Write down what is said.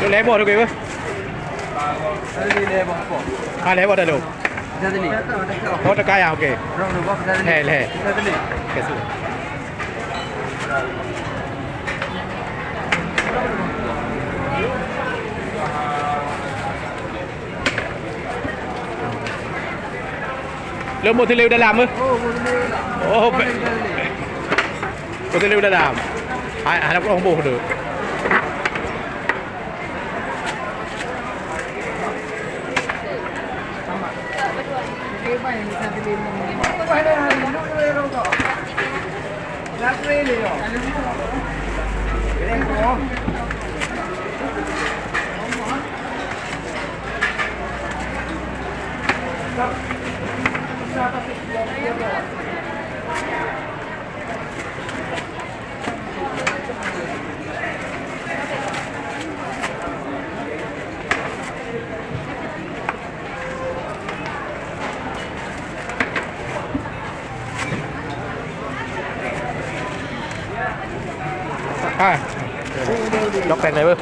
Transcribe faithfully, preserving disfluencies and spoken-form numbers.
Tu lhèe boh tu ke? Ha, lhèe boh dah lom. Oh, teuka ya, okey. Lhèe, lhèe. Okey, su. Lôn boh teuleue dalam, eh? Oh, pe-, boh teuleue dalam. Hai, hana kurang boh tu. Ha. Lok péng lé beuh.